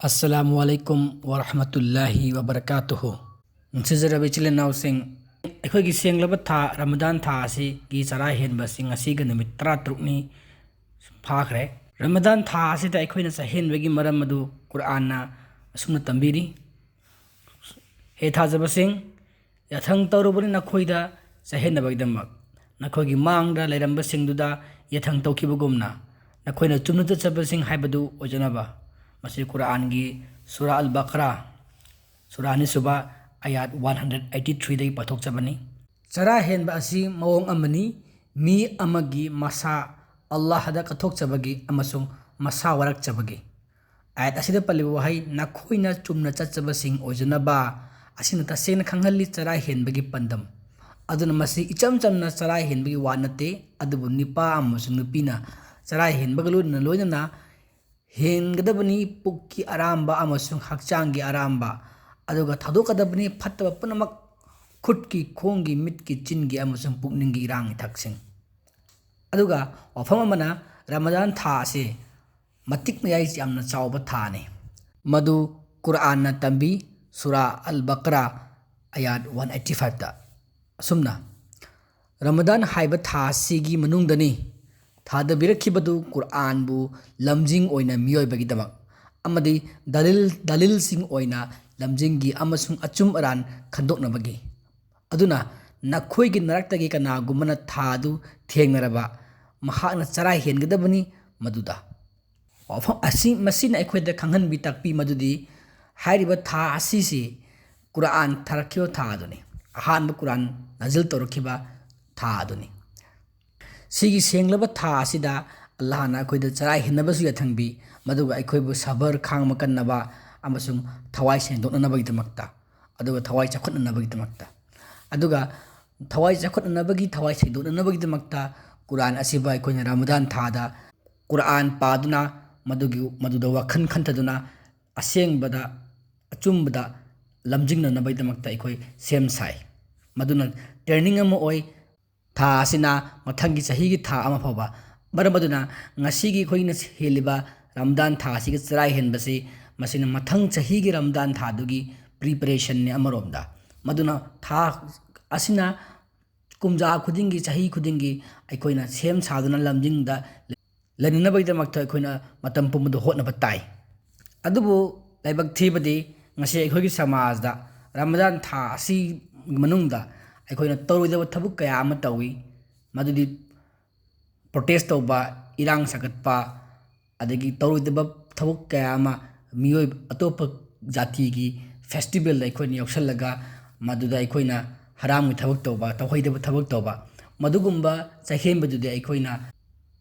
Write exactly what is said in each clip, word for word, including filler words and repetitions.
ꯑꯁꯂꯥꯃꯨ ꯑꯂꯥꯏꯀꯨꯝ ꯋꯔꯍꯃꯇꯨꯜꯂꯥꯍꯤ ꯋꯕꯔꯀꯥꯇꯨꯍꯨ꯫ ꯅꯨꯡꯁꯤꯖꯔꯕ ꯏꯆꯤꯜ ꯏꯅꯥꯎꯁꯤꯡ, ꯑꯩꯈꯣꯏꯒꯤ ꯁꯦꯡꯂꯕ ꯊꯥ ꯔꯃꯗꯥꯟ ꯊꯥ ꯑꯁꯤꯒꯤ ꯆꯔꯥ ꯍꯦꯟꯕ ꯑꯁꯤ ꯉꯁꯤꯒ ꯅꯨꯃꯤꯠ ꯇꯔꯥꯇꯔꯨꯛꯅꯤ ꯐꯥꯈ꯭ꯔꯦ꯫ ꯔꯃꯗꯥꯟ ꯊꯥ ꯑꯁꯤꯗ ꯑꯩꯈꯣꯏꯅ ꯆꯥꯍꯦꯟꯕꯒꯤ ꯃꯔꯝ ꯑꯗꯨ ꯀꯨꯔꯥꯟꯅ ꯑꯁꯨꯝꯅ ꯇꯝꯕꯤꯔꯤ: "ꯍꯦ ꯊꯥꯖꯕꯁꯤꯡ, ꯌꯥꯊꯪ ꯇꯧꯔꯨꯕꯅꯤ ꯅꯈꯣꯏꯗ ꯆꯥꯍꯦꯟꯅꯕꯒꯤꯗꯃꯛ, ꯅꯈꯣꯏꯒꯤ ꯃꯥꯡꯗ ꯂꯩꯔꯝꯕꯁꯤꯡꯗꯨꯗ ꯌꯥꯊꯪ ꯇꯧꯈꯤꯕꯒꯨꯝꯅ, ꯅꯈꯣꯏꯅ ꯆꯨꯝꯅ ꯆꯠꯆꯕꯁꯤꯡ ꯍꯥꯏꯕꯗꯨ ꯑꯣꯏꯖꯅꯕ"꯫ ꯃꯁꯤ ꯀꯨꯔꯥꯟꯒꯤ ꯁꯨꯔꯥ ꯑꯜ ꯕꯀꯔꯥ, ꯁꯨꯔꯥ ꯑꯅꯤꯁꯨꯕ, ꯑꯌꯥꯠ ꯋꯥꯟ ꯍꯟꯗ꯭ꯔꯦꯠ ꯑꯩꯠꯇꯤ ꯊ꯭ꯔꯤꯗꯒꯤ ꯄꯥꯊꯣꯛꯆꯕꯅꯤ꯫ ꯆꯔꯥ ꯍꯦꯟꯕ ꯑꯁꯤ ꯃꯑꯣꯡ ꯑꯃꯅꯤ, ꯃꯤ ꯑꯃꯒꯤ ꯃꯁꯥ ꯑꯜꯂꯥꯍꯗ ꯀꯠꯊꯣꯛꯆꯕꯒꯤ ꯑꯃꯁꯨꯡ ꯃꯁꯥ ꯋꯥꯔꯛꯆꯕꯒꯤ꯫ ꯑꯥꯌꯠ ꯑꯁꯤꯗ ꯄꯜꯂꯤꯕ ꯋꯥꯍꯩ "ꯅꯈꯣꯏꯅ ꯆꯨꯝꯅ ꯆꯠꯆꯕꯁꯤꯡ ꯑꯣꯏꯖꯅꯕ" ꯑꯁꯤꯅ ꯇꯁꯦꯡꯅ ꯈꯪꯍꯜꯂꯤ ꯆꯔꯥ ꯍꯦꯟꯕꯒꯤ ꯄꯥꯟꯗꯝ꯫ ꯑꯗꯨꯅ ꯃꯁꯤ ꯏꯆꯝ ꯆꯝꯅ ꯆꯔꯥ ꯍꯦꯟꯕꯒꯤ ꯋꯥ ꯅꯠꯇꯦ, ꯑꯗꯨꯕꯨ ꯅꯨꯄꯥ ꯑꯃꯁꯨꯡ ꯅꯨꯄꯤꯅ ꯆꯔꯥ ꯍꯦꯟꯕꯒ ꯂꯣꯏꯅꯅ, ꯂꯣꯏꯅꯅ ꯍꯦꯟꯒꯗꯕꯅꯤ꯫ ꯄꯨꯛꯀꯤ ꯑꯔꯥꯝꯕ ꯑꯃꯁꯨꯡ ꯍꯛꯆꯥꯡꯒꯤ ꯑꯔꯥꯝꯕ, ꯑꯗꯨꯒ ꯊꯥꯗꯣꯛꯀꯗꯕꯅꯤ ꯐꯠꯇꯕ ꯄꯨꯝꯅꯃꯛ, ꯈꯨꯠꯀꯤ, ꯈꯣꯡꯒꯤ, ꯃꯤꯠꯀꯤ, ꯆꯤꯟꯒꯤ ꯑꯃꯁꯨꯡ ꯄꯨꯛꯅꯤꯡꯒꯤ ꯏꯔꯥꯡ ꯏꯊꯛꯁꯤꯡ꯫ ꯑꯗꯨꯒ ꯋꯥꯐꯝ ꯑꯃꯅ, ꯔꯃꯗꯥꯟ ꯊꯥ ꯑꯁꯤ ꯃꯇꯤꯛ ꯃꯌꯥꯏ ꯌꯥꯝꯅ ꯆꯥꯎꯕ ꯊꯥꯅꯤ꯫ ꯃꯗꯨ ꯀꯨꯔꯥꯟꯅ ꯇꯝꯕꯤ, ꯁꯨꯔꯥ ꯑꯜ ꯕꯀꯔꯥ, ꯑꯌꯥꯠ ꯋꯥꯟ ꯑꯩꯠꯇꯤ ꯐꯥꯏꯚꯇ꯫ ꯑꯁꯨꯝꯅ, ꯔꯃꯗꯥꯟ ꯍꯥꯏꯕ ꯊꯥ ꯑꯁꯤꯒꯤ ꯃꯅꯨꯡꯗꯅꯤ ꯊꯥꯗꯕꯤꯔꯛꯈꯤꯕꯗꯨ ꯀꯨꯔꯥꯟꯕꯨ ꯂꯝꯖꯤꯡ ꯑꯣꯏꯅ ꯃꯤꯑꯣꯏꯕꯒꯤꯗꯃꯛ ꯑꯃꯗꯤ ꯗꯂꯤꯜ, ꯗꯂꯤꯜꯁꯤꯡ ꯑꯣꯏꯅ ꯂꯝꯖꯤꯡꯒꯤ ꯑꯃꯁꯨꯡ ꯑꯆꯨꯝ ꯑꯔꯥꯟ ꯈꯟꯗꯣꯛꯅꯕꯒꯤ꯫ ꯑꯗꯨꯅ ꯅꯈꯣꯏꯒꯤ ꯃꯔꯛꯇꯒꯤ ꯀꯅꯥꯒꯨꯝꯕꯅ ꯊꯥ ꯑꯗꯨ ꯊꯦꯡꯅꯔꯕ, ꯃꯍꯥꯛꯅ ꯆꯔꯥ ꯍꯦꯟꯒꯗꯕꯅꯤ꯫ ꯃꯗꯨꯗ ꯋꯥꯐꯝ ꯑꯁꯤ, ꯃꯁꯤꯅ ꯑꯩꯈꯣꯏꯗ ꯈꯪꯍꯟꯕꯤ ꯇꯥꯛꯄꯤ ꯃꯗꯨꯗꯤ ꯍꯥꯏꯔꯤꯕ ꯊꯥ ꯑꯁꯤꯁꯤ ꯀꯨꯔꯥꯟ ꯊꯥꯔꯛꯈꯤꯕ ꯊꯥ ꯑꯗꯨꯅꯤ, ꯑꯍꯥꯟꯕ ꯀꯨꯔꯥꯟ ꯅꯥꯖꯤꯜ ꯇꯧꯔꯛꯈꯤꯕ ꯊꯥ ꯑꯗꯨꯅꯤ꯫ ꯁꯤꯒꯤ ꯁꯦꯡꯂꯕ ꯊꯥ ꯑꯁꯤꯗ ꯑꯜꯂꯥꯍꯅ ꯑꯩꯈꯣꯏꯗ ꯆꯔꯥ ꯍꯦꯟꯅꯕꯁꯨ ꯌꯥꯊꯪꯕꯤ, ꯃꯗꯨꯒ ꯑꯩꯈꯣꯏꯕꯨ ꯁꯕꯔ ꯈꯥꯡꯕ ꯀꯟꯅꯕ ꯑꯃꯁꯨꯡ ꯊꯋꯥꯏ ꯁꯦꯡꯗꯣꯛꯅꯅꯕꯒꯤꯗꯃꯛꯇ, ꯑꯗꯨꯒ ꯊꯋꯥꯏ ꯆꯥꯎꯈꯠꯅꯅꯕꯒꯤꯗꯃꯛꯇ, ꯑꯗꯨꯒ ꯊꯋꯥꯏ ꯆꯥꯎꯈꯠꯅꯅꯕꯒꯤ, ꯊꯋꯥꯏ ꯁꯦꯡꯗꯣꯛꯅꯅꯕꯒꯤꯗꯃꯛꯇ ꯀꯨꯔꯥꯟ ꯑꯁꯤꯕꯨ ꯑꯩꯈꯣꯏꯅ ꯔꯃꯗꯥꯟ ꯊꯥꯗ ꯀꯨꯔꯥꯟ ꯄꯥꯗꯨꯅ, ꯃꯗꯨꯒꯤ, ꯃꯗꯨꯗ ꯋꯥꯈꯜ ꯈꯟꯊꯗꯨꯅ, ꯑꯁꯦꯡꯕꯗ, ꯑꯆꯨꯝꯕꯗ ꯂꯝꯖꯤꯡꯅꯅꯕꯒꯤꯗꯃꯛꯇ ꯑꯩꯈꯣꯏ ꯁꯦꯝ ꯁꯥꯏ꯫ ꯃꯗꯨꯅ ꯇ꯭ꯔꯦꯅꯤꯡ ꯑꯃ ꯑꯣꯏ ꯊꯥ ꯑꯁꯤꯅ ꯃꯊꯪꯒꯤ ꯆꯍꯤꯒꯤ ꯊꯥ ꯑꯃ ꯐꯥꯎꯕ꯫ ꯃꯔꯝ ꯑꯗꯨꯅ ꯉꯁꯤꯒꯤ ꯑꯩꯈꯣꯏꯅ ꯍꯦꯜꯂꯤꯕ ꯔꯃꯗꯥꯟ ꯊꯥ ꯑꯁꯤꯒꯤ ꯆꯔꯥ ꯍꯦꯟꯕꯁꯤ ꯃꯁꯤꯅ ꯃꯊꯪ ꯆꯍꯤꯒꯤ ꯔꯃꯗꯥꯟ ꯊꯥꯗꯨꯒꯤ preparation ꯅꯤ ꯑꯃꯔꯣꯝꯗ꯫ ꯃꯗꯨꯅ ꯊꯥ ꯑꯁꯤꯅ ꯀꯨꯝꯖꯥ ꯈꯨꯗꯤꯡꯒꯤ, ꯆꯍꯤ ꯈꯨꯗꯤꯡꯒꯤ ꯑꯩꯈꯣꯏꯅ ꯁꯦꯝ ꯁꯥꯗꯨꯅ ꯂꯝꯖꯤꯡꯗ ꯂꯩꯅꯅꯕꯒꯤꯗꯃꯛꯇ ꯑꯩꯈꯣꯏꯅ ꯃꯇꯝ ꯄꯨꯝꯕꯗ ꯍꯣꯠꯅꯕ ꯇꯥꯏ꯫ ꯑꯗꯨꯕꯨ ꯂꯥꯏꯕꯛ ꯊꯤꯕꯗꯤ ꯉꯁꯤ ꯑꯩꯈꯣꯏꯒꯤ ꯁꯃꯥꯖꯗ ꯔꯃꯗꯥꯟ ꯊꯥ ꯑꯁꯤ ꯃꯅꯨꯡꯗ ꯑꯩꯈꯣꯏꯅ ꯇꯧꯔꯣꯏꯗꯕ ꯊꯕꯛ ꯀꯌꯥ ꯑꯃ ꯇꯧꯏ꯫ ꯃꯗꯨꯗꯤ protest ꯇꯧꯕ, ꯏꯔꯥꯡ ꯁꯥꯒꯠꯄ, ꯑꯗꯒꯤ ꯇꯧꯔꯣꯏꯗꯕ ꯊꯕꯛ ꯀꯌꯥ ꯑꯃ, ꯃꯤꯑꯣꯏ ꯑꯇꯣꯞꯄ ꯖꯥꯇꯤꯒꯤ festival ꯗ ꯑꯩꯈꯣꯏꯅ ꯌꯥꯎꯁꯜꯂꯒ ꯃꯗꯨꯗ ꯑꯩꯈꯣꯏꯅ ꯍꯔꯥꯝꯒꯤ ꯊꯕꯛ ꯇꯧꯕ, ꯇꯧꯍꯩꯗꯕ ꯊꯕꯛ ꯇꯧꯕ, ꯃꯗꯨꯒꯨꯝꯕ ꯆꯌꯦꯠꯅꯕꯗꯨꯗꯤ ꯑꯩꯈꯣꯏꯅ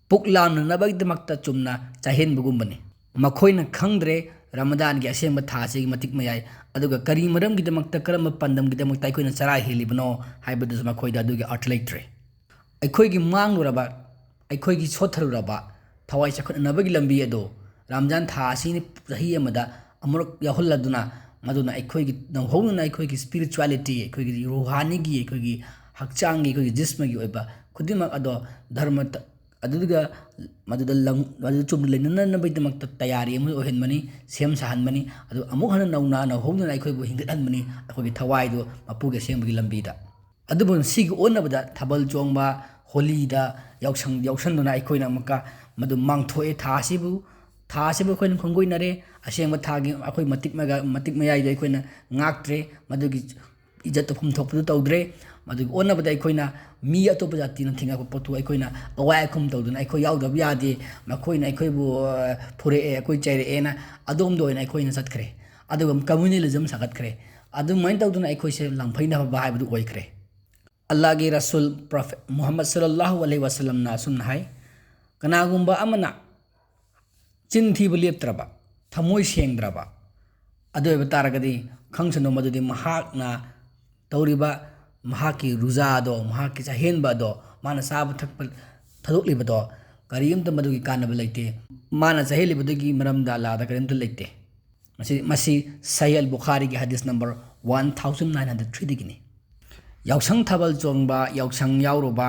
ꯄꯨꯛ ꯂꯥꯝꯅꯅꯕꯒꯤꯗꯃꯛꯇ ꯆꯨꯝꯅ ꯆꯌꯦꯠꯅꯕꯒꯨꯝꯕꯅꯤ꯫ ꯃꯈꯣꯏꯅ ꯈꯪꯗ꯭ꯔꯦ ꯔꯃꯗꯥꯟꯒꯤ ꯑꯁꯦꯡꯕ ꯊꯥ ꯑꯁꯤꯒꯤ ꯃꯇꯤꯛ ꯃꯌꯥꯏ, ꯑꯗꯨꯒ ꯀꯔꯤ ꯃꯔꯝꯒꯤꯗꯃꯛꯇ, ꯀꯔꯝꯕ ꯄꯥꯟꯗꯝꯒꯤꯗꯃꯛꯇ ꯑꯩꯈꯣꯏꯅ ꯆꯔꯥ ꯍꯦꯜꯂꯤꯕꯅꯣ ꯍꯥꯏꯕꯗꯨꯁꯨ ꯃꯈꯣꯏꯗ ꯑꯗꯨꯒꯤ ꯑꯔꯊ ꯂꯩꯇ꯭ꯔꯦ꯫ ꯑꯩꯈꯣꯏꯒꯤ ꯃꯥꯡꯂꯨꯔꯕ, ꯑꯩꯈꯣꯏꯒꯤ ꯁꯣꯠꯊꯔꯨꯔꯕ ꯊꯋꯥꯏ ꯆꯥꯎꯈꯠꯅꯅꯕꯒꯤ ꯂꯝꯕꯤ ꯑꯗꯨ ꯔꯝꯖꯥꯟ ꯊꯥ ꯑꯁꯤꯅ ꯆꯍꯤ ꯑꯃꯗ ꯑꯃꯨꯔꯛ ꯌꯥꯎꯍꯜꯂꯗꯨꯅ, ꯃꯗꯨꯅ ꯑꯩꯈꯣꯏꯒꯤ ꯅꯧꯍꯧꯅꯅ ꯑꯩꯈꯣꯏꯒꯤ spirituality, ꯑꯩꯈꯣꯏꯒꯤ ꯔꯨꯍꯥꯅꯤꯒꯤ, ꯑꯩꯈꯣꯏꯒꯤ ꯍꯛꯆꯥꯡꯒꯤ, ꯑꯩꯈꯣꯏꯒꯤ ꯖꯤꯁꯃꯒꯤ ꯑꯣꯏꯕ ꯈꯨꯗꯤꯡꯃꯛ ꯑꯗꯣ ꯙꯔꯃ ꯇ-, ꯑꯗꯨꯒ ꯃꯗꯨꯗ ꯂꯝ-, ꯃꯗꯨꯗ ꯆꯨꯝꯅ ꯂꯩꯅꯅꯕꯒꯤꯗꯃꯛꯇ ꯇꯌꯥꯔꯤ ꯑꯃ ꯑꯣꯏꯍꯟꯕꯅꯤ, ꯁꯦꯝ ꯁꯥꯍꯟꯕꯅꯤ꯫ ꯑꯗꯨ ꯑꯃꯨꯛ ꯍꯟꯅ ꯅꯧꯅ, ꯅꯧꯍꯧꯅꯅ ꯑꯩꯈꯣꯏꯕꯨ ꯍꯤꯡꯒꯠꯍꯟꯕꯅꯤ, ꯑꯩꯈꯣꯏꯒꯤ ꯊꯋꯥꯏꯗꯨ ꯃꯄꯨꯒꯤ ꯑꯁꯦꯡꯕꯒꯤ ꯂꯝꯕꯤꯗ꯫ ꯑꯗꯨꯕꯨ ꯁꯤꯒꯤ ꯑꯣꯟꯅꯕꯗ ꯊꯥꯕꯜ ꯆꯣꯡꯕ, ꯍꯣꯂꯤꯗ ꯌꯥꯎꯁꯪ-, ꯌꯥꯎꯁꯪꯗꯨꯅ ꯑꯩꯈꯣꯏꯅ ꯑꯃꯨꯛꯀ ꯃꯗꯨ ꯃꯥꯡꯊꯣꯛꯑꯦ꯫ ꯊꯥ ꯑꯁꯤꯕꯨ, ꯊꯥ ꯑꯁꯤꯕꯨ ꯑꯩꯈꯣꯏꯅ ꯈꯣꯡꯒꯣꯏꯅꯔꯦ꯫ ꯑꯁꯦꯡꯕ ꯊꯥꯒꯤ ꯑꯩꯈꯣꯏ ꯃꯇꯤꯛ ꯃꯒ-, ꯃꯇꯤꯛ ꯃꯌꯥꯏꯗ ꯑꯩꯈꯣꯏꯅ ꯉꯥꯛꯇ꯭ꯔꯦ꯫ ꯃꯗꯨꯒꯤ ꯏꯖꯠ ꯇꯧꯐꯝ ꯊꯣꯛꯄꯗꯨ ꯇꯧꯗ꯭ꯔꯦ꯫ ꯃꯗꯨꯒꯤ ꯑꯣꯟꯅꯕꯗ ꯑꯩꯈꯣꯏꯅ ꯃꯤ ꯑꯇꯣꯞꯄ ꯖꯥꯇꯤꯅ ꯊꯦꯡꯉꯛꯄ ꯄꯣꯠꯇꯨ ꯑꯩꯈꯣꯏꯅ ꯑꯋꯥꯏ ꯑꯈꯨꯝ ꯇꯧꯗꯨꯅ ꯑꯩꯈꯣꯏ ꯌꯥꯎꯗꯕ ꯌꯥꯗꯦ, ꯃꯈꯣꯏꯅ ꯑꯩꯈꯣꯏꯕꯨ, ꯑ, ꯐꯨꯔꯛꯑꯦ, ꯑꯩꯈꯣꯏ ꯆꯩꯔꯛꯑꯦꯅ ꯑꯗꯣꯝꯗ ꯑꯣꯏꯅ ꯑꯩꯈꯣꯏꯅ ꯆꯠꯈ꯭ꯔꯦ꯫ ꯑꯗꯨꯒ communalism ꯁꯥꯒꯠꯈ꯭ꯔꯦ꯫ ꯑꯗꯨꯃꯥꯏꯅ ꯇꯧꯗꯨꯅ ꯑꯩꯈꯣꯏꯁꯦ ꯂꯪꯐꯩꯅꯕ ꯍꯥꯏꯕꯗꯨ ꯑꯣꯏꯈ꯭ꯔꯦ꯫ ꯑꯜꯂꯥꯍꯒꯤ ꯔꯁꯨꯜ Prophet ꯃꯨꯍꯝꯃꯗ ꯁꯜꯂꯜꯂꯥꯍꯨ ꯑꯂꯩꯍꯤ ꯋꯥꯁꯜꯂꯝꯅ ꯑꯁꯨꯝꯅ ꯍꯥꯏ, ꯀꯅꯥꯒꯨꯝꯕ ꯑꯃꯅ ꯆꯤꯟ ꯊꯤꯕ ꯂꯦꯞꯇ꯭ꯔꯕ, ꯊꯃꯣꯏ ꯁꯦꯡꯗ꯭ꯔꯕ ꯑꯗꯨ ꯑꯣꯏꯕ ꯇꯥꯔꯒꯗꯤ, ꯈꯪꯁꯅꯨ ꯃꯗꯨꯗꯤ ꯃꯍꯥꯛꯅ ꯇꯧꯔꯤꯕ ꯃꯍꯥꯛꯀꯤ ꯔꯨꯖꯥꯗꯣ, ꯃꯍꯥꯛꯀꯤ ꯆꯥꯍꯦꯟꯕ ꯑꯗꯣ, ꯃꯥꯅ ꯆꯥꯕ ꯊꯛꯄ ꯊꯥꯗꯣꯛꯂꯤꯕꯗꯣ ꯀꯔꯤꯝꯇ ꯃꯗꯨꯒꯤ ꯀꯥꯟꯅꯕ ꯂꯩꯇꯦ꯫ ꯃꯥꯅ ꯆꯥꯍꯦꯜꯂꯤꯕꯗꯨꯒꯤ ꯃꯔꯝꯗ ꯑꯜꯂꯥꯍꯗ ꯀꯔꯤꯝꯇ ꯂꯩꯇꯦ꯫ ꯃꯁꯤ, ꯃꯁꯤ ꯁꯍꯤꯍ ꯑꯜ ꯕꯨꯈꯥꯔꯤꯒꯤ ꯍꯗꯤꯁ number one thousand nine hundred three ꯗꯒꯤꯅꯤ꯫ ꯌꯥꯎꯁꯪ ꯊꯥꯕꯜ ꯆꯣꯡꯕ, ꯌꯥꯎꯁꯪ ꯌꯥꯎꯔꯨꯕ,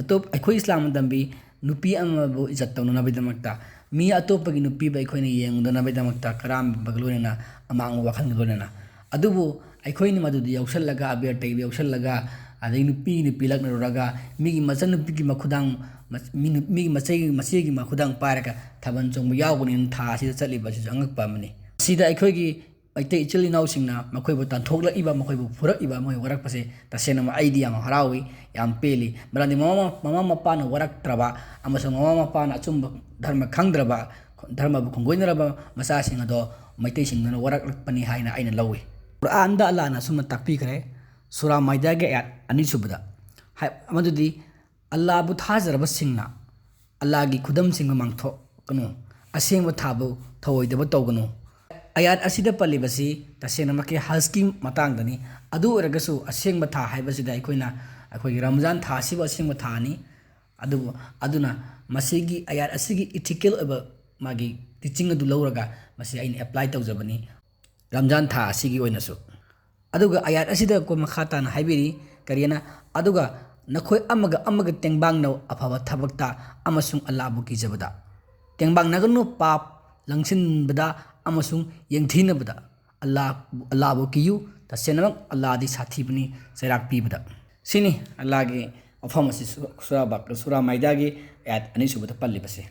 ꯑꯇꯣꯞ-, ꯑꯩꯈꯣꯏ ꯏꯁꯂꯥꯝꯅ ꯇꯝꯕꯤ ꯅꯨꯄꯤ ꯑꯃꯕꯨ ꯏꯖꯠ ꯇꯧꯅꯅꯕꯒꯤꯗꯃꯛꯇ ꯃꯤ ꯑꯇꯣꯞꯄꯒꯤ ꯅꯨꯄꯤꯕꯨ ꯑꯩꯈꯣꯏꯅ ꯌꯦꯡꯗꯅꯕꯒꯤꯗꯃꯛꯇ ꯀꯔꯥꯝꯕꯒ ꯂꯣꯏꯅꯅ, ꯑꯃꯥꯡꯕ ꯋꯥꯈꯜꯒ ꯂꯣꯏꯅꯅ꯫ ꯑꯗꯨꯕꯨ ꯑꯩꯈꯣꯏꯅ ꯃꯗꯨꯗ ꯌꯥꯎꯁꯜꯂꯒ, ꯑꯕꯦꯔ ꯇꯩꯕ ꯌꯥꯎꯁꯜꯂꯒ, ꯑꯗꯩ ꯅꯨꯄꯤꯅ ꯅꯨꯄꯤ ꯂꯛꯅꯔꯨꯔꯒ, ꯃꯤꯒꯤ ꯃꯆꯟꯅꯨꯄꯤꯒꯤ ꯃꯈꯨꯗꯥꯡ, ꯃꯤꯒꯤ ꯃꯆꯩ, ꯃꯆꯦꯒꯤ ꯃꯈꯨꯗꯥꯡ ꯄꯥꯏꯔꯒ ꯊꯥꯕꯜ ꯆꯣꯡꯕ ꯌꯥꯎꯕꯅꯤꯅ ꯊꯥ ꯑꯁꯤꯗ ꯆꯠꯂꯤꯕ ꯑꯁꯤꯁꯨ ꯑꯉꯛꯄ ꯑꯃꯅꯤ꯫ ꯁꯤꯗ ꯑꯩꯈꯣꯏꯒꯤ ꯃꯩꯇꯩ ꯏꯆꯤꯜ ꯏꯅꯥꯎꯁꯤꯡꯅ ꯃꯈꯣꯏꯕꯨ ꯇꯥꯟꯊꯣꯛꯂꯛꯏꯕ, ꯃꯈꯣꯏꯕꯨ ꯐꯨꯔꯛꯏꯕ, ꯃꯈꯣꯏ ꯋꯥꯔꯛꯄꯁꯦ ꯇꯁꯦꯡꯅ ꯑꯩꯗꯤ ꯌꯥꯝ ꯍꯔꯥꯎꯏ, ꯌꯥꯝ ꯄꯦꯜꯂꯤ꯫ ꯃꯔꯝꯗꯤ ꯃꯃꯥ, ꯃꯃꯥ ꯃꯄꯥꯅ ꯋꯥꯔꯛꯇ꯭ꯔꯕ ꯑꯃꯁꯨꯡ ꯃꯃꯥ ꯃꯄꯥꯅ ꯑꯆꯨꯝꯕ ꯙꯔꯃ ꯈꯪꯗ꯭ꯔꯕ, ꯙꯔꯃꯕꯨ ꯈꯣꯡꯒꯣꯏꯅꯔꯕ ꯃꯆꯥꯁꯤꯡ ꯑꯗꯣ ꯃꯩꯇꯩꯁꯤꯡꯗꯨꯅ ꯋꯥꯔꯛꯂꯛꯄꯅꯤ ꯍꯥꯏꯅ ꯑꯩꯅ ꯂꯧꯏ꯫ ꯀꯨꯔꯥꯟꯗ ꯑꯜꯂꯥꯍꯅ ꯑꯁꯨꯝꯅ ꯇꯥꯛꯄꯤꯈ꯭ꯔꯦ, ꯁꯨꯔꯥ ꯃꯥꯏꯗꯥꯒꯤ ꯑꯌꯥꯠ ꯑꯅꯤꯁꯨꯕꯗ, ꯍꯥꯏ-, ꯃꯗꯨꯗꯤ ꯑꯜꯂꯥꯕꯨ ꯊꯥꯖꯔꯕꯁꯤꯡꯅ ꯑꯜꯂꯥꯒꯤ ꯈꯨꯗꯝꯁꯤꯡꯕꯨ ꯃꯥꯡꯊꯣꯛꯀꯅꯨ, ꯑꯁꯦꯡꯕ ꯊꯥꯕꯨ ꯊꯧꯑꯣꯏꯗꯕ ꯇꯧꯒꯅꯨ꯫ ꯑꯌꯥꯠ ꯑꯁꯤꯗ ꯄꯜꯂꯤꯕꯁꯤ ꯇꯁꯦꯡꯅꯃꯛꯀꯤ ꯍꯖꯀꯤ ꯃꯇꯥꯡꯗꯅꯤ꯫ ꯑꯗꯨ ꯑꯣꯏꯔꯒꯁꯨ ꯑꯁꯦꯡꯕ ꯊꯥ ꯍꯥꯏꯕꯁꯤꯗ ꯑꯩꯈꯣꯏꯅ, ꯑꯩꯈꯣꯏꯒꯤ ꯔꯝꯖꯥꯟ ꯊꯥ ꯑꯁꯤꯕꯨ ꯑꯁꯦꯡꯕ ꯊꯥꯅꯤ꯫ ꯑꯗꯨꯕꯨ, ꯑꯗꯨꯅ ꯃꯁꯤꯒꯤ ꯑꯌꯥꯠ ꯑꯁꯤꯒꯤ ethical ꯑꯣꯏꯕ ꯃꯥꯒꯤ teaching ꯑꯗꯨ ꯂꯧꯔꯒ ꯃꯁꯤ ꯑꯩꯅ apply ꯇꯧꯖꯕꯅꯤ꯫ ꯔꯝꯖꯥꯟ ꯊꯥ ꯑꯁꯤꯒꯤ ꯑꯣꯏꯅꯁꯨ꯫ ꯑꯗꯨꯒ ꯑꯌꯥꯠ ꯑꯁꯤꯗ ꯀꯣ ꯃꯈꯥ ꯇꯥꯅ ꯍꯥꯏꯕꯤꯔꯤ, ꯀꯔꯤꯅ, "ꯑꯗꯨꯒ ꯅꯈꯣꯏ ꯑꯃꯒ ꯑꯃꯒ ꯇꯦꯡꯕꯥꯡꯅꯧ ꯑꯐꯕ ꯊꯕꯛꯇ ꯑꯃꯁꯨꯡ ꯑꯜꯂꯥꯕꯨ ꯀꯤꯖꯕꯗ꯫ ꯇꯦꯡꯕꯥꯡꯅꯒꯅꯨ ꯄꯥꯞ ꯂꯪꯁꯤꯟꯕꯗ ꯑꯃꯁꯨꯡ ꯌꯦꯡꯊꯤꯅꯕꯗ꯫ ꯑꯜꯂꯥ, ꯑꯜꯂꯥꯕꯨ ꯀꯤꯌꯨ, ꯇꯁꯦꯡꯅꯃꯛ ꯑꯜꯂꯥꯗꯤ ꯁꯥꯊꯤꯕꯅꯤ ꯆꯩꯔꯥꯛ ꯄꯤꯕꯗ"꯫ ꯁꯤꯅꯤ ꯑꯜꯂꯥꯒꯤ ꯋꯥꯐꯝ ꯑꯁꯤ ꯁꯨ-, ꯁꯨꯔꯥ ꯕꯛ-, ꯁꯨꯔꯥ ꯃꯥꯏꯗꯥꯒꯤ ꯑꯌꯥꯠ ꯑꯅꯤꯁꯨꯕꯗ ꯄꯜꯂꯤꯕꯁꯦ꯫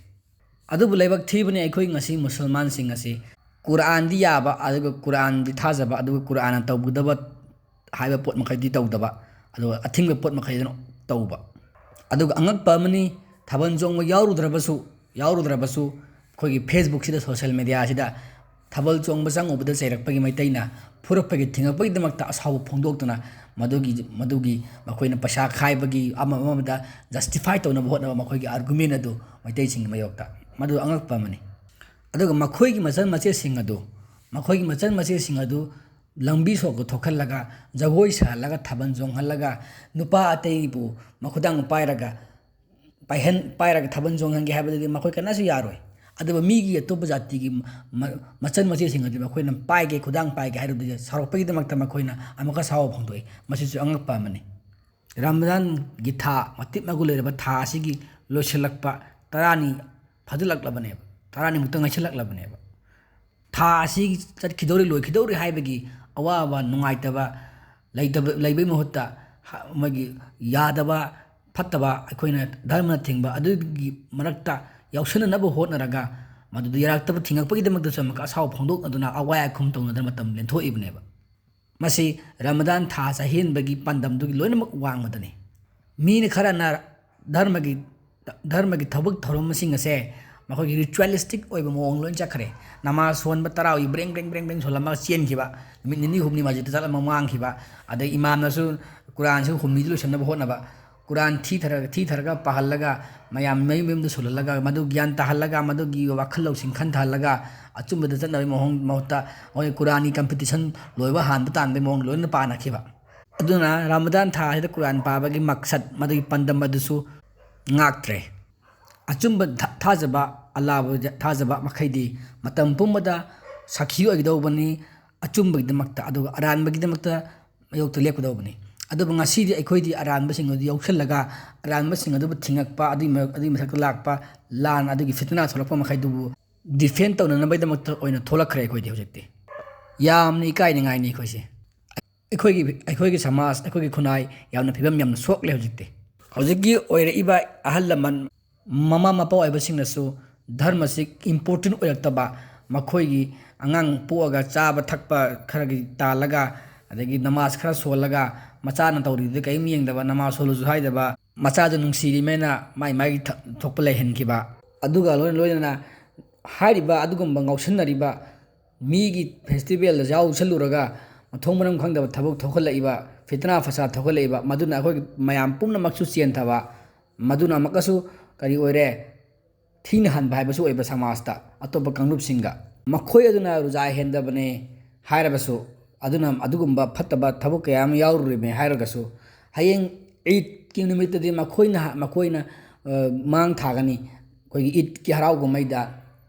ꯑꯗꯨꯕꯨ ꯂꯥꯏꯕꯛ ꯊꯤꯕꯅꯤ, ꯑꯩꯈꯣꯏ ꯉꯁꯤ ꯃꯨꯁꯜꯃꯥꯟꯁꯤꯡ ꯑꯁꯤ ꯀꯨꯔꯥꯟꯗꯤ ꯌꯥꯕ, ꯑꯗꯨꯒ ꯀꯨꯔꯥꯟꯗꯤ ꯊꯥꯖꯕ, ꯑꯗꯨꯒ ꯀꯨꯔꯥꯟꯅ ꯇꯧꯒꯗꯕ ꯍꯥꯏꯕ ꯄꯣꯠ ꯃꯈꯩꯗꯤ ꯇꯧꯗꯕ, ꯑꯗꯨꯒ ꯑꯊꯤꯡꯕ ꯄꯣꯠ ꯃꯈꯩꯗꯨꯅ ꯇꯧꯕ꯫ ꯑꯗꯨꯒ ꯑꯉꯛꯄ ꯑꯃꯅꯤ, ꯊꯥꯕꯜ ꯆꯣꯡꯕ ꯌꯥꯎꯔꯨꯗ꯭ꯔꯕꯁꯨ, ꯌꯥꯎꯔꯨꯗ꯭ꯔꯕꯁꯨ ꯑꯩꯈꯣꯏꯒꯤ Facebookꯁꯤꯗ, social mediaꯁꯤꯗ ꯊꯥꯕꯜ ꯆꯣꯡꯕ ꯆꯪꯉꯨꯕꯗ ꯆꯩꯔꯛꯄꯒꯤ ꯃꯩꯇꯩꯅ ꯐꯨꯔꯛꯄꯒꯤ ꯊꯤꯡꯉꯛꯄꯒꯤꯗꯃꯛꯇ ꯑꯁꯥꯎꯕ ꯐꯣꯡꯗꯣꯛꯇꯨꯅ ꯃꯗꯨꯒꯤ, ꯃꯗꯨꯒꯤ ꯃꯈꯣꯏꯅ ꯄꯩꯁꯥ ꯈꯥꯏꯕꯒꯤ ꯑꯃ ꯑꯃꯗ justify ꯇꯧꯅꯕ ꯍꯣꯠꯅꯕ ꯃꯈꯣꯏꯒꯤ argument ꯑꯗꯨ ꯃꯩꯇꯩꯁꯤꯡꯒꯤ ꯃꯥꯌꯣꯛꯇ, ꯃꯗꯨ ꯑꯉꯛꯄ ꯑꯃꯅꯤ꯫ ꯑꯗꯨꯒ ꯃꯈꯣꯏꯒꯤ ꯃꯆꯟ ꯃꯆꯦꯁꯤꯡ ꯑꯗꯨ, ꯃꯈꯣꯏꯒꯤ ꯃꯆꯟ ꯃꯆꯦꯁꯤꯡ ꯑꯗꯨ ꯂꯝꯕꯤ ꯁꯣꯔꯣꯛꯇ ꯊꯣꯛꯍꯜꯂꯒ, ꯖꯒꯣꯏ ꯁꯥꯍꯜꯂꯒ, ꯊꯥꯕꯜ ꯆꯣꯡꯍꯜꯂꯒ, ꯅꯨꯄꯥ ꯑꯇꯩꯕꯨ ꯃꯈꯨꯗꯥꯡ ꯄꯥꯏꯔꯒ ꯄꯥꯏꯍꯟ-, ꯄꯥꯏꯔꯒ ꯊꯥꯕꯜ ꯆꯣꯡꯍꯟꯒꯦ ꯍꯥꯏꯕꯗꯨꯗꯤ ꯃꯈꯣꯏ ꯀꯅꯥꯁꯨ ꯌꯥꯔꯣꯏ꯫ ꯑꯗꯨꯕꯨ ꯃꯤꯒꯤ ꯑꯇꯣꯞꯄ ꯖꯥꯇꯤꯒꯤ ꯃ-, ꯃꯆꯟ ꯃꯆꯦꯁꯤꯡ ꯑꯗꯨ ꯃꯈꯣꯏꯅ ꯄꯥꯏꯒꯦ, ꯈꯨꯗꯥꯡ ꯄꯥꯏꯒꯦ ꯍꯥꯏꯔꯨꯕꯗꯨꯗꯤ ꯁꯥꯎꯔꯛꯄꯒꯤꯗꯃꯛꯇ ꯃꯈꯣꯏꯅ ꯑꯃꯨꯛꯀ ꯁꯥꯎꯕ ꯐꯣꯡꯗꯣꯛꯏ꯫ ꯃꯁꯤꯁꯨ ꯑꯉꯛꯄ ꯑꯃꯅꯤ꯫ ꯔꯃꯗꯥꯟꯒꯤ ꯊꯥ, ꯃꯇꯤꯛ ꯃꯒꯨꯟ ꯂꯩꯔꯕ ꯊꯥ ꯑꯁꯤꯒꯤ ꯂꯣꯏꯁꯤꯜꯂꯛꯄ ꯇꯔꯥꯅꯤ ꯐꯥꯖꯤꯜꯂꯛꯂꯕꯅꯦꯕ꯫ ꯇꯔꯥꯅꯤꯃꯨꯛꯇ ꯉꯥꯏꯁꯤꯜꯂꯛꯂꯕꯅꯦꯕ꯫ ꯊꯥ ꯑꯁꯤ ꯆꯠꯈꯤꯗꯧꯔꯤ, ꯂꯣꯏꯈꯤꯗꯧꯔꯤ ꯍꯥꯏꯕꯒꯤ ꯑꯋꯥꯕ, ꯅꯨꯡꯉꯥꯏꯇꯕ ꯂꯩꯇꯕ, ꯂꯩꯕꯩ ꯃꯍꯨꯠꯇ ꯍ-, ꯃꯣꯏꯒꯤ ꯌꯥꯗꯕ, ꯐꯠꯇꯕ, ꯑꯩꯈꯣꯏꯅ ꯙꯔꯃꯅ ꯊꯤꯡꯕ ꯑꯗꯨꯒꯤ ꯃꯔꯛꯇ ꯌꯥꯎꯁꯟꯅꯅꯕ ꯍꯣꯠꯅꯔꯒ, ꯃꯗꯨꯗ ꯌꯥꯔꯛꯇꯕ ꯊꯤꯡꯉꯛꯄꯒꯤꯗꯃꯛꯇꯁꯨ ꯑꯃꯨꯛꯀ ꯑꯁꯥꯎ ꯐꯣꯡꯗꯣꯛꯅꯗꯨꯅ, ꯑꯋꯥ ꯑꯈꯨꯝ ꯇꯧꯅꯗꯅ ꯃꯇꯝ ꯂꯦꯟꯊꯣꯛꯏꯕꯅꯦꯕ꯫ ꯃꯁꯤ ꯔꯃꯗꯥꯟ ꯊꯥ ꯆꯍꯦꯟꯕꯒꯤ ꯄꯥꯟꯗꯝꯗꯨꯒꯤ ꯂꯣꯏꯅꯃꯛ ꯋꯥꯡꯃꯗꯅꯤ꯫ ꯃꯤꯅ ꯈꯔꯅ ꯙꯔꯃꯒꯤ, ꯙꯔꯃꯒꯤ ꯊꯕꯛ ꯊꯧꯔꯝꯁꯤꯡ ꯑꯁꯦ ꯃꯈꯣꯏꯒꯤ ritualistic ꯑꯣꯏꯕ ꯃꯑꯣꯡ ꯂꯣꯏ ꯆꯠꯈ꯭ꯔꯦ꯫ ꯅꯃꯥꯖ ꯁꯣꯟꯕ ꯇꯔꯥꯋꯤ ꯕ꯭ꯔꯦꯡ ꯕ꯭ꯔꯦꯡ ꯕ꯭ꯔꯦꯡ ꯕ꯭ꯔꯦꯡ ꯁꯣꯜꯂꯝꯃꯒ ꯆꯦꯟꯈꯤꯕ, ꯅꯨꯃꯤꯠ ꯅꯤꯅꯤ ꯍꯨꯝꯅꯤ ꯃꯁꯖꯤꯗꯇ ꯆꯠꯂꯝꯃ ꯃꯥꯡꯈꯤꯕ, ꯑꯗꯩ ꯏꯃꯥꯝꯅꯁꯨ ꯀꯨꯔꯥꯟꯁꯤ ꯍꯨꯝꯅꯤꯗ ꯂꯣꯏꯁꯤꯟꯅꯕ ꯍꯣꯠꯅꯕ, ꯀꯨꯔꯥꯟ ꯊꯤꯊꯔ-, ꯊꯤꯊꯔꯒ ꯄꯥꯍꯜꯂꯒ, ꯃꯌꯥꯝ ꯃꯌꯨꯝ ꯃꯌꯨꯝꯗ ꯁꯣꯜꯍꯜꯂꯒ, ꯃꯗꯨ ꯒ꯭ꯌꯥꯟ ꯇꯥꯍꯜꯂꯒ, ꯃꯗꯨꯒꯤ ꯋꯥꯈꯜ ꯂꯧꯁꯤꯡ ꯈꯟꯊꯍꯜꯂꯒ, ꯑꯆꯨꯝꯕꯗ ꯆꯠꯅꯕꯒꯤ ꯃꯑꯣꯡ ꯃꯍꯨꯠꯇ ꯃꯣꯏ ꯀꯨꯔꯥꯟꯒꯤ competition ꯂꯣꯏꯕ ꯍꯥꯟꯕ ꯇꯥꯟꯕꯒꯤ ꯃꯑꯣꯡ ꯂꯣꯏꯅ ꯄꯥꯅꯈꯤꯕ꯫ ꯑꯗꯨꯅ ꯔꯃꯗꯥꯟ ꯊꯥ ꯑꯁꯤꯗ ꯀꯨꯔꯥꯟ ꯄꯥꯕꯒꯤ ꯃꯛꯁꯠ, ꯃꯗꯨꯒꯤ ꯄꯥꯟꯗꯝ ꯑꯗꯨꯁꯨ ꯉꯥꯛꯇ꯭ꯔꯦ꯫ ꯑꯆꯨꯝꯕ ꯊꯥ-, ꯊꯥꯖꯕ, ꯑꯜꯂꯥꯕꯨ ꯊꯥꯖꯕ ꯃꯈꯩꯗꯤ ꯃꯇꯝ ꯄꯨꯝꯕꯗ ꯁꯥꯈꯤ ꯑꯣꯏꯒꯗꯧꯕꯅꯤ ꯑꯆꯨꯝꯕꯒꯤꯗꯃꯛꯇ, ꯑꯗꯨꯒ ꯑꯔꯥꯟꯕꯒꯤꯗꯃꯛꯇ ꯃꯥꯌꯣꯛꯇ ꯂꯦꯞꯀꯗꯧꯕꯅꯤ꯫ ꯑꯗꯨꯕꯨ ꯉꯁꯤꯗꯤ ꯑꯩꯈꯣꯏꯗꯤ ꯑꯔꯥꯟꯕꯁꯤꯡ ꯑꯗꯨ ꯌꯧꯁꯤꯜꯂꯒ, ꯑꯔꯥꯟꯕꯁꯤꯡ ꯑꯗꯨꯕꯨ ꯊꯤꯡꯉꯛꯄ, ꯑꯗꯨꯒꯤ ꯃ-, ꯑꯗꯨꯒꯤ ꯃꯊꯛꯇ ꯂꯥꯛꯄ ꯂꯥꯟ, ꯑꯗꯨꯒꯤ ꯐꯤꯇꯅꯥ ꯊꯣꯛꯂꯛꯄ ꯃꯈꯩꯗꯨꯕꯨ defend ꯇꯧꯅꯅꯕꯒꯤꯗꯃꯛꯇ ꯑꯣꯏꯅ ꯊꯣꯛꯂꯛꯈ꯭ꯔꯦ ꯑꯩꯈꯣꯏꯗꯤ ꯍꯧꯖꯤꯛꯇꯤ꯫ ꯌꯥꯝꯅ ꯏꯀꯥꯏꯅꯤꯡꯉꯥꯏꯅꯤ ꯑꯩꯈꯣꯏꯁꯦ꯫ ꯑꯩꯈꯣꯏꯒꯤ, ꯑꯩꯈꯣꯏꯒꯤ ꯁꯃꯥꯖ, ꯑꯩꯈꯣꯏꯒꯤ ꯈꯨꯟꯅꯥꯏ ꯌꯥꯝꯅ ꯐꯤꯕꯝ ꯌꯥꯝꯅ ꯁꯣꯛꯂꯦ ꯍꯧꯖꯤꯛꯇꯤ꯫ ꯍꯧꯖꯤꯛꯀꯤ ꯑꯣꯏꯔꯛꯏꯕ ꯑꯍꯜ ꯂꯃꯟ, ꯃꯃꯥ ꯃꯄꯥ ꯑꯣꯏꯕꯁꯤꯡꯅꯁꯨ ꯙꯔꯃꯁꯤ important ꯑꯣꯏꯔꯛꯇꯕ, ꯃꯈꯣꯏꯒꯤ ꯑꯉꯥꯡ ꯄꯣꯛꯑꯒ ꯆꯥꯕ ꯊꯛꯄ ꯈꯔꯒꯤ ꯇꯥꯜꯂꯒ, ꯑꯗꯒꯤ ꯅꯃꯥꯖ ꯈꯔ ꯁꯣꯜꯂꯒ, ꯃꯆꯥꯅ ꯇꯧꯔꯤꯗꯨꯗ ꯀꯔꯤꯝ ꯌꯦꯡꯗꯕ, ꯅꯃꯥꯖ ꯁꯣꯜꯂꯁꯨ ꯍꯥꯏꯗꯕ, ꯃꯆꯥꯗꯨ ꯅꯨꯡꯁꯤꯔꯤꯃꯦꯅ ꯃꯥꯏ ꯃꯥꯏꯒꯤ ꯊ-, ꯊꯣꯛꯄ ꯂꯩꯍꯟꯈꯤꯕ꯫ ꯑꯗꯨꯒ ꯂꯣꯏꯅ ꯂꯣꯏꯅꯅ ꯍꯥꯏꯔꯤꯕ ꯑꯗꯨꯒꯨꯝꯕ ꯉꯥꯎꯁꯤꯟꯅꯔꯤꯕ ꯃꯤꯒꯤ festivalꯗ ꯌꯥꯎꯁꯜꯂꯨꯔꯒ ꯃꯊꯣꯡ ꯃꯔꯝ ꯈꯪꯗꯕ ꯊꯕꯛ ꯊꯣꯛꯍꯜꯂꯛꯏꯕ, ꯐꯤꯇꯅꯥ ꯐꯁꯥꯗ ꯊꯣꯛꯍꯜꯂꯛꯏꯕ, ꯃꯗꯨꯅ ꯑꯩꯈꯣꯏ ꯃꯌꯥꯝ ꯄꯨꯝꯅꯃꯛꯁꯨ ꯆꯦꯟꯊꯕ, ꯃꯗꯨꯅ ꯑꯃꯨꯛꯀꯁꯨ ꯀꯔꯤ ꯑꯣꯏꯔꯦ? ꯊꯤꯅ ꯍꯟꯕ ꯍꯥꯏꯕꯁꯨ ꯑꯣꯏꯕ ꯁꯃꯥꯖꯇ, ꯑꯇꯣꯞꯄ ꯀꯥꯡꯂꯨꯞꯁꯤꯡꯒ꯫ ꯃꯈꯣꯏ ꯑꯗꯨꯅ ꯔꯣꯖꯥ ꯍꯦꯟꯗꯕꯅꯦ ꯍꯥꯏꯔꯕꯁꯨ, ꯑꯗꯨꯅ ꯑꯗꯨꯒꯨꯝꯕ ꯐꯠꯇꯕ ꯊꯕꯛ ꯀꯌꯥ ꯑꯃ ꯌꯥꯎꯔꯨꯔꯤꯕꯅꯦ ꯍꯥꯏꯔꯒꯁꯨ, ꯍꯌꯦꯡ ꯏꯗꯀꯤ ꯅꯨꯃꯤꯠꯇꯗꯤ ꯃꯈꯣꯏꯅ, ꯃꯈꯣꯏꯅ, ꯑ, ꯃꯥꯡ ꯊꯥꯒꯅꯤ꯫ ꯑꯩꯈꯣꯏꯒꯤ ꯏꯗꯀꯤ ꯍꯔꯥꯎ ꯀꯨꯝꯍꯩꯗ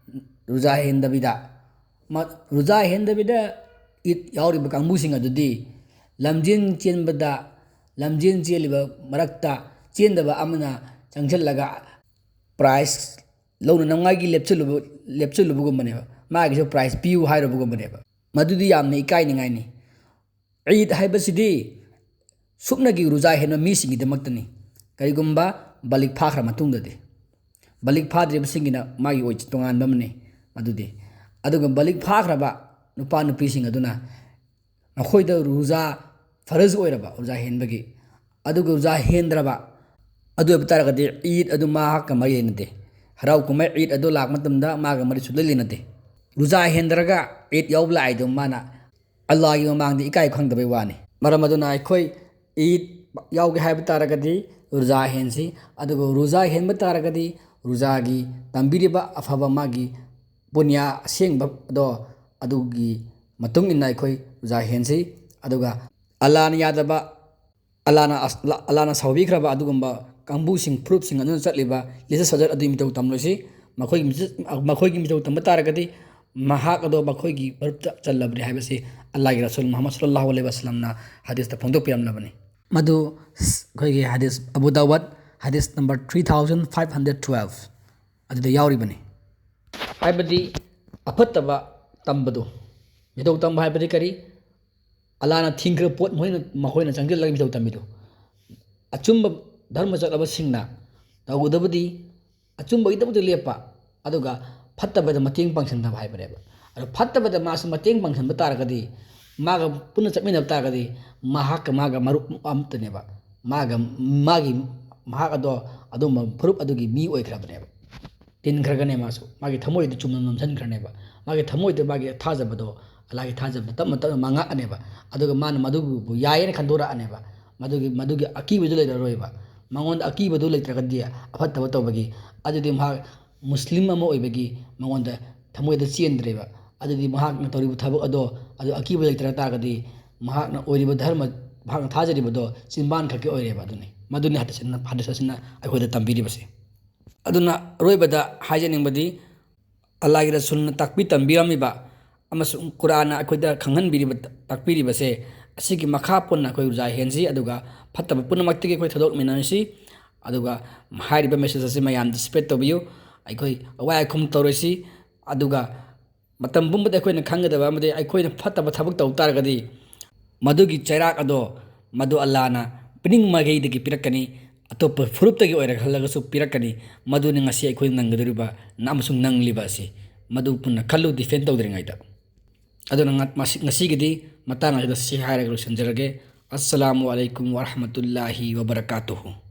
ꯔꯣꯖꯥ ꯍꯦꯟꯗꯕꯤꯗ, ꯃ-, ꯔꯣꯖꯥ ꯍꯦꯟꯗꯕꯤꯗ ꯏꯗ ꯌꯥꯎꯔꯤꯕ ꯀꯥꯡꯕꯨꯁꯤꯡ ꯑꯗꯨꯗꯤ ꯂꯝꯖꯦꯟ ꯆꯦꯟꯕꯗ, ꯂꯝꯖꯦꯟ ꯆꯦꯜꯂꯤꯕ ꯃꯔꯛꯇ ꯆꯦꯟꯗꯕ ꯑꯃꯅ ꯆꯪꯁꯤꯜꯂꯒ prize ꯂꯧꯅꯅꯉꯥꯏꯒꯤ ꯂꯦꯞꯆꯜꯂꯨꯕ ꯂꯦꯞꯆꯜꯂꯨꯕꯒꯨꯝꯕꯅꯦꯕ꯫ ꯃꯥꯒꯤꯁꯨ ꯄ꯭ꯔꯥꯏꯖ ꯄꯤꯌꯨ ꯍꯥꯏꯔꯨꯕꯒꯨꯝꯕꯅꯦꯕ꯫ ꯃꯗꯨꯗꯤ ꯌꯥꯝꯅ ꯏꯀꯥꯏꯅꯤꯡꯉꯥꯏꯅꯤ꯫ ꯏꯗ ꯍꯥꯏꯕꯁꯤꯗꯤ ꯁꯨꯞꯅꯒꯤ ꯔꯨꯖꯥ ꯍꯦꯟꯕ ꯃꯤꯁꯤꯡꯒꯤꯗꯃꯛꯇꯅꯤ꯫ ꯀꯔꯤꯒꯨꯝꯕ ꯕꯥꯂꯤꯒ ꯐꯥꯈ꯭ꯔ ꯃꯇꯨꯡꯗꯗꯤ꯫ ꯕꯥꯂꯤꯒ ꯐꯥꯗ꯭ꯔꯤꯕꯁꯤꯡꯒꯤꯅ ꯃꯥꯒꯤ ꯑꯣꯏ ꯇꯣꯉꯥꯟꯕ ꯑꯃꯅꯤ꯫ ꯃꯗꯨꯗꯤ ꯑꯗꯨꯒ ꯕꯥꯂꯤꯒ ꯐꯥꯈ꯭ꯔꯕ ꯅꯨꯄꯥ ꯅꯨꯄꯤꯁꯤꯡ ꯑꯗꯨꯅ ꯃꯈꯣꯏꯗ ꯔꯨꯖꯥ ꯐꯔꯖ ꯑꯣꯏꯔꯕ ꯔꯨꯖꯥ ꯍꯦꯟꯕꯒꯤ, ꯑꯗꯨꯒ ꯔꯨꯖꯥ ꯍꯦꯟꯗ꯭ꯔꯕ ꯑꯗꯨ ꯑꯣꯏꯕ ꯇꯥꯔꯒꯗꯤ ꯏꯗ ꯑꯗꯨ ꯃꯍꯥꯛꯀ ꯃꯔꯤ ꯂꯩꯅꯗꯦ꯫ ꯍꯔꯥꯎ ꯀꯨꯝꯍꯩ ꯏꯗ ꯑꯗꯨ ꯂꯥꯛꯄ ꯃꯇꯝꯗ ꯃꯥꯒ ꯃꯔꯤ ꯁꯨꯡꯂꯩ ꯂꯩꯅꯗꯦ꯫ ꯔꯨꯖꯥ ꯍꯦꯟꯗ꯭ꯔꯒ ꯏꯗ ꯌꯥꯎꯕ ꯂꯥꯛꯏꯗꯨ ꯃꯥꯅ ꯑꯜꯂꯥꯍꯒꯤ ꯃꯃꯥꯡꯗ ꯏꯀꯥꯏ ꯈꯪꯗꯕꯩ ꯋꯥꯅꯤ꯫ ꯃꯔꯝ ꯑꯗꯨꯅ ꯑꯩꯈꯣꯏ ꯏꯗ ꯌꯥꯎꯒꯦ ꯍꯥꯏꯕ ꯇꯥꯔꯒꯗꯤ ꯔꯨꯖꯥ ꯍꯦꯟꯁꯤ, ꯑꯗꯨꯒ ꯔꯨꯖꯥ ꯍꯦꯟꯕ ꯇꯥꯔꯒꯗꯤ ꯔꯨꯖꯥꯒꯤ ꯇꯝꯕꯤꯔꯤꯕ ꯑꯐꯕ ꯃꯥꯒꯤ ꯄꯨꯅ꯭ꯌꯥ ꯑꯁꯦꯡꯕꯗꯣ ꯑꯗꯨꯒꯤ ꯃꯇꯨꯡ ꯏꯟꯅ ꯑꯩꯈꯣꯏ ꯔꯨꯖꯥ ꯍꯦꯟꯁꯤ꯫ ꯑꯗꯨꯒ ꯑꯜꯂꯥꯍꯅ ꯌꯥꯗꯕ, ꯑꯜꯂꯥꯍꯅ ꯑꯁ-, ꯑꯜꯂꯥꯍꯅ ꯁꯥꯎꯕꯤꯈ꯭ꯔꯕ ꯑꯗꯨꯒꯨꯝꯕ ꯀꯥꯡꯕꯨꯁꯤꯡ, ꯐꯨꯔꯨꯞꯁꯤꯡ ꯑꯗꯨꯅ ꯆꯠꯂꯤꯕ ꯂꯤꯆꯠ ꯁꯥꯖꯠ ꯑꯗꯨꯒꯤ ꯃꯇꯧ ꯇꯝꯂꯣꯏꯁꯤ꯫ ꯃꯈꯣꯏꯒꯤ ꯃꯤꯆꯠ-, ꯃꯈꯣꯏꯒꯤ ꯃꯇꯧ ꯇꯝꯕ ꯇꯥꯔꯒꯗꯤ ꯃꯍꯥꯛ ꯑꯗꯣ ꯃꯈꯣꯏꯒꯤ ꯃꯔꯛꯇ ꯆꯜꯂꯕꯅꯤ ꯍꯥꯏꯕꯁꯤ ꯑꯜꯂꯥꯍꯒꯤ ꯔꯁꯨꯜ ꯃꯨꯍꯝꯃꯗ ꯁꯜꯂꯜꯂꯥꯍꯨ ꯑꯂꯩꯍꯤ ꯋꯁꯜꯂꯝꯅ ꯍꯗꯤꯁꯇ ꯐꯣꯡꯗꯣꯛꯄꯤꯔꯝꯂꯕꯅꯤ꯫ ꯃꯗꯨ ꯑꯩꯈꯣꯏꯒꯤ ꯍꯗꯤꯁ ꯑꯕꯨ ꯗꯥꯋꯠ, ꯍꯗꯤꯁ number three thousand five hundred twelve ꯑꯗꯨꯗ ꯌꯥꯎꯔꯤꯕꯅꯤ꯫ ꯍꯥꯏꯕꯗꯤ ꯑꯐꯠꯇꯕ ꯇꯝꯕꯗꯨ, ꯃꯤꯇꯧ ꯇꯝꯕ ꯍꯥꯏꯕꯗꯤ ꯀꯔꯤ? ꯑꯜꯂꯥꯍꯅ ꯊꯤꯡꯈ꯭ꯔꯕ ꯄꯣꯠ ꯃꯈꯣꯏꯅ, ꯃꯈꯣꯏꯅ ꯆꯪꯁꯤꯜꯂꯒ ꯃꯤꯇꯧ ꯇꯝꯕꯤꯗꯨ꯫ ꯑꯆꯨꯝꯕ ꯙꯔꯃ ꯆꯠꯂꯕꯁꯤꯡꯅ ꯇꯧꯒꯗꯕꯗꯤ ꯑꯆꯨꯝꯕꯒꯤꯗꯃꯛꯇ ꯂꯦꯞꯄ, ꯑꯗꯨꯒ ꯐꯠꯇꯕꯗ ꯃꯇꯦꯡ ꯄꯥꯡꯁꯤꯟꯅꯕ ꯍꯥꯏꯕꯅꯦꯕ꯫ ꯑꯗꯣ ꯐꯠꯇꯕꯗ ꯃꯥꯁꯨ ꯃꯇꯦꯡ ꯄꯥꯡꯁꯤꯟꯕ ꯇꯥꯔꯒꯗꯤ, ꯃꯥꯒ ꯄꯨꯟꯅ ꯆꯠꯃꯤꯟꯅꯕ ꯇꯥꯔꯒꯗꯤ, ꯃꯍꯥꯛꯀ ꯃꯥꯒ ꯃꯔꯨꯞ ꯑꯃꯠꯇꯅꯦꯕ꯫ ꯃꯥꯒ, ꯃꯥꯒꯤ, ꯃꯍꯥꯛ ꯑꯗꯣ ꯑꯗꯨꯝꯕ ꯐꯨꯔꯨꯞ ꯑꯗꯨꯒꯤ ꯃꯤ ꯑꯣꯏꯈ꯭ꯔꯕꯅꯦꯕ꯫ ꯇꯤꯟꯈ꯭ꯔꯒꯅꯦ ꯃꯥꯁꯨ꯫ ꯃꯥꯒꯤ ꯊꯃꯣꯏꯗ ꯆꯨꯝꯅ ꯅꯝꯁꯤꯟꯈ꯭ꯔꯅꯦꯕ꯫ ꯃꯥꯒꯤ ꯊꯃꯣꯏꯗ ꯃꯥꯒꯤ ꯊꯥꯖꯕꯗꯣ, ꯑꯜꯂꯥꯍꯒꯤ ꯊꯥꯖꯕꯗꯣ ꯇꯞꯅ ꯇꯞꯅ ꯃꯥꯡꯉꯛꯑꯅꯦꯕ꯫ ꯑꯗꯨꯒ ꯃꯥꯅ ꯃꯗꯨꯕꯨ ꯌꯥꯏꯌꯦꯅ ꯈꯟꯗꯣꯔꯛꯑꯅꯦꯕ꯫ ꯃꯗꯨꯒꯤ, ꯃꯗꯨꯒꯤ ꯑꯀꯤꯕꯗꯨ ꯂꯩꯔꯔꯣꯏꯕ꯫ ꯃꯉꯣꯟꯗ ꯑꯀꯤꯕꯗꯨ ꯂꯩꯇ꯭ꯔꯒꯗꯤ, ꯑꯐꯠꯇꯕ ꯇꯧꯕꯒꯤ, ꯑꯗꯨꯗꯤ ꯃꯍꯥꯛ ꯃꯨꯁꯂꯤꯝ ꯑꯃ ꯑꯣꯏꯕꯒꯤ ꯃꯉꯣꯟꯗ ꯊꯃꯣꯏꯗ ꯆꯦꯟꯗ꯭ꯔꯦꯕ꯫ ꯑꯗꯨꯗꯤ ꯃꯍꯥꯛꯅ ꯇꯧꯔꯤꯕ ꯊꯕꯛ ꯑꯗꯣ, ꯑꯗꯨ ꯑꯀꯤꯕ ꯂꯩꯇ꯭ꯔ ꯇꯥꯔꯒꯗꯤ, ꯃꯍꯥꯛꯅ ꯑꯣꯏꯔꯤꯕ ꯙꯔꯃ, ꯃꯍꯥꯛꯅ ꯊꯥꯖꯔꯤꯕꯗꯣ ꯆꯤꯟꯕꯥꯟ ꯈꯛꯀꯤ ꯑꯣꯏꯔꯦꯕ꯫ ꯑꯗꯨꯅꯤ, ꯃꯗꯨꯅꯤ ꯍꯗꯤꯁ ꯑꯁꯤꯅ, ꯍꯗꯤꯁ ꯑꯁꯤꯅ ꯑꯩꯈꯣꯏꯗ ꯇꯝꯕꯤꯔꯤꯕꯁꯦ꯫ ꯑꯗꯨꯅ ꯑꯔꯣꯏꯕꯗ ꯍꯥꯏꯖꯅꯤꯡꯕꯗꯤ, ꯑꯜꯂꯥꯍꯒꯤ ꯔꯁꯨꯜꯅ ꯇꯥꯛꯄꯤ ꯇꯝꯕꯤꯔꯝꯃꯤꯕ ꯑꯃꯁꯨꯡ ꯀꯨꯔꯥꯟꯅ ꯑꯩꯈꯣꯏꯗ ꯈꯪꯍꯟꯕꯤꯔꯤꯕ, ꯇꯥꯛꯄꯤꯔꯤꯕꯁꯦ, ꯑꯁꯤꯒꯤ ꯃꯈꯥ ꯄꯣꯟꯅ ꯑꯩꯈꯣꯏ ꯔꯨꯖꯥ ꯍꯦꯟꯁꯤ, ꯑꯗꯨꯒ ꯐꯠꯇꯕ ꯄꯨꯝꯅꯃꯛꯇꯒꯤ ꯑꯩꯈꯣꯏ ꯊꯥꯗꯣꯛꯃꯤꯟꯅꯁꯤ, ꯑꯗꯨꯒ ꯍꯥꯏꯔꯤꯕ ꯃꯦꯁꯦꯖ ꯑꯁꯤ ꯃꯌꯥꯝꯗ ꯁ꯭ꯄ꯭ꯔꯦꯗ ꯇꯧꯕꯤꯌꯨ꯫ ꯑꯩꯈꯣꯏ ꯑꯋꯥꯏ ꯑꯈꯨꯝ ꯇꯧꯔꯣꯏꯁꯤ꯫ ꯑꯗꯨꯒ ꯃꯇꯝ ꯄꯨꯝꯕꯗ ꯑꯩꯈꯣꯏꯅ ꯈꯪꯒꯗꯕ ꯑꯃꯗꯤ, ꯑꯩꯈꯣꯏꯅ ꯐꯠꯇꯕ ꯊꯕꯛ ꯇꯧ ꯇꯥꯔꯒꯗꯤ, ꯃꯗꯨꯒꯤ ꯆꯩꯔꯥꯛ ꯑꯗꯣ, ꯃꯗꯨ ꯑꯜꯂꯥꯅ ꯄꯤꯅꯤꯡꯕ ꯃꯥꯏꯀꯩꯗꯒꯤ ꯄꯤꯔꯛꯀꯅꯤ, ꯑꯇꯣꯞꯄ ꯐꯨꯔꯨꯞꯇꯒꯤ ꯑꯣꯏꯔꯛꯍꯜꯂꯒꯁꯨ ꯄꯤꯔꯛꯀꯅꯤ꯫ ꯃꯗꯨꯅꯤ ꯉꯁꯤ ꯑꯩꯈꯣꯏ ꯅꯪꯒꯗꯧꯔꯤꯕ ꯑꯃꯁꯨꯡ ꯅꯪꯂꯤꯕ ꯑꯁꯤ꯫ ꯃꯗꯨ ꯄꯨꯟꯅ ꯈꯜꯂꯨ defend ꯇꯧꯗ꯭ꯔꯤꯉꯩꯗ꯫ ꯑꯗꯨꯅ ꯉ-, ꯃꯁꯤ-, ꯉꯁꯤꯒꯤꯗꯤ ꯃꯇꯥꯡ ꯑꯁꯤꯗ ꯁꯤ ꯍꯥꯏꯔꯒ ꯂꯣꯏꯁꯤꯟꯖꯔꯒꯦ꯫ ꯑꯁꯁꯂꯥꯃꯨ ꯑꯂꯩꯀꯨꯝ ꯋꯔꯍꯃꯇꯨꯜꯂꯥꯍꯤ ꯋꯕꯔꯀꯥꯇꯨꯍꯨ꯫